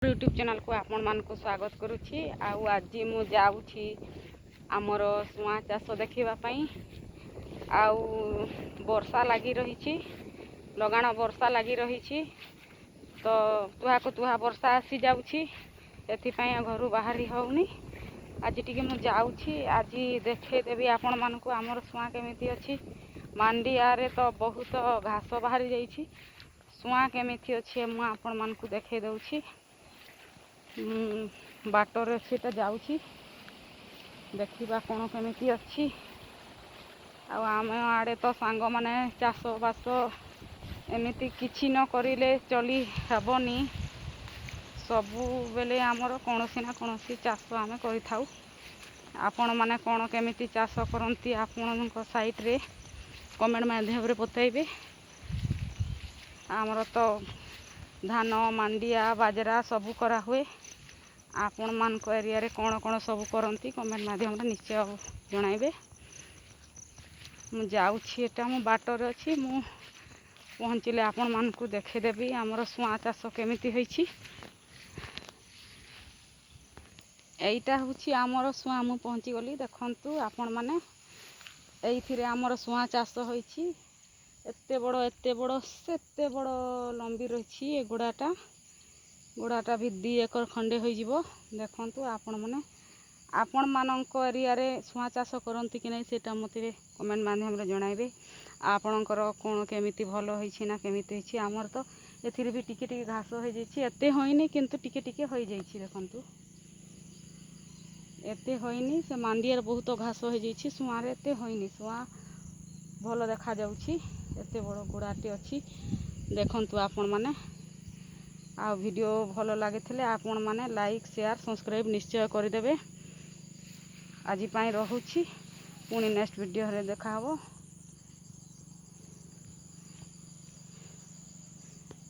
YouTube ଚ୍ୟାନେଲ୍କୁ ଆପଣମାନଙ୍କୁ ସ୍ୱାଗତ କରୁଛି। ଆଉ ଆଜି ମୁଁ ଯାଉଛି ଆମର ସୁଆଁ ଚାଷ ଦେଖିବା ପାଇଁ। ଆଉ ବର୍ଷା ଲାଗି ରହିଛି, ଲଗାଣ ବର୍ଷା ଲାଗି ରହିଛି। ତ ତୁହାକୁ ତୁହା ବର୍ଷା ଆସିଯାଉଛି, ଏଥିପାଇଁ ଘରୁ ବାହାରି ହେଉନି। ଆଜି ଟିକେ ମୁଁ ଯାଉଛି, ଆଜି ଦେଖେଇଦେବି ଆପଣମାନଙ୍କୁ ଆମର ସୁଆଁ କେମିତି ଅଛି। ମାଣ୍ଡିଆରେ ତ ବହୁତ ଘାସ ବାହାରି ଯାଇଛି। ସୁଆଁ କେମିତି ଅଛି, ମୁଁ ଆପଣମାନଙ୍କୁ ଦେଖେଇ ଦେଉଛି। ମୁଁ ବାଟରେ ଅଛି, ଏଟା ଯାଉଛି, ଦେଖିବା କ'ଣ କେମିତି ଅଛି। ଆଉ ଆମ ଆଡ଼େ ତ ସାଙ୍ଗମାନେ, ଚାଷବାସ ଏମିତି କିଛି ନ କରିଲେ ଚଳି ହେବନି। ସବୁବେଳେ ଆମର କୌଣସି ନା କୌଣସି ଚାଷ ଆମେ କରିଥାଉ। ଆପଣମାନେ କ'ଣ କେମିତି ଚାଷ କରନ୍ତି ଆପଣଙ୍କ ସାଇଡ଼୍ରେ, କମେଣ୍ଟ ମାଧ୍ୟମରେ ବତାଇବେ। ଆମର ତ ଧାନ, ମାଣ୍ଡିଆ, ବାଜରା ସବୁ କରାହୁଏ। ଆପଣମାନଙ୍କ ଏରିଆରେ କ'ଣ କ'ଣ ସବୁ କରନ୍ତି, କମେଣ୍ଟ ମାଧ୍ୟମରେ ନିଶ୍ଚୟ ଜଣାଇବେ। ମୁଁ ଯାଉଛି, ଏଟା ମୁଁ ବାଟରେ ଅଛି। ମୁଁ ପହଞ୍ଚିଲେ ଆପଣମାନଙ୍କୁ ଦେଖେଇଦେବି ଆମର ସୁଆଁ ଚାଷ କେମିତି ହେଇଛି। ଏଇଟା ହେଉଛି ଆମର ସୁଆଁ। ମୁଁ ପହଞ୍ଚିଗଲି। ଦେଖନ୍ତୁ ଆପଣମାନେ, ଏଇଥିରେ ଆମର ସୁଆଁ ଚାଷ ହୋଇଛି। ଏତେ ବଡ଼, ଏତେ ବଡ଼, ସେତେ ବଡ଼ ଲମ୍ବି ରହିଛି ଏ ଗୁଡ଼ାଟା। ଗୁଡ଼ାଟା ବି 2 ଏକର ଖଣ୍ଡେ ହୋଇଯିବ। ଦେଖନ୍ତୁ ଆପଣମାନେ, ଆପଣମାନଙ୍କ ଏରିଆରେ ସୁଆଁ ଚାଷ କରନ୍ତି କି ନାହିଁ, ସେଇଟା ମୋତେ କମେଣ୍ଟ ମାଧ୍ୟମରେ ଜଣାଇବେ। ଆପଣଙ୍କର କ'ଣ କେମିତି ଭଲ ହେଇଛି ନା କେମିତି ହେଇଛି? ଆମର ତ ଏଥିରେ ବି ଟିକେ ଟିକେ ଘାସ ହୋଇଯାଇଛି। ଏତେ ହୋଇନି, କିନ୍ତୁ ଟିକେ ଟିକେ ହୋଇଯାଇଛି। ଦେଖନ୍ତୁ, ଏତେ ହୋଇନି। ସେ ମାଣ୍ଡିଆରେ ବହୁତ ଘାସ ହୋଇଯାଇଛି, ସୁଆଁରେ ଏତେ ହୋଇନି। ସୁଆଁ ଭଲ ଦେଖାଯାଉଛି। ଏତେ ବଡ଼ ଗୁଡ଼ାଟେ ଅଛି, ଦେଖନ୍ତୁ ଆପଣମାନେ। ଆଉ ଭିଡ଼ିଓ ଭଲ ଲାଗିଥିଲେ ଆପଣମାନେ ଲାଇକ୍, ସେୟାର, ସବସ୍କ୍ରାଇବ୍ ନିଶ୍ଚୟ କରିଦେବେ। ଆଜି ପାଇଁ ରହୁଛି, ପୁଣି ନେକ୍ସଟ ଭିଡ଼ିଓରେ ଦେଖାହେବ।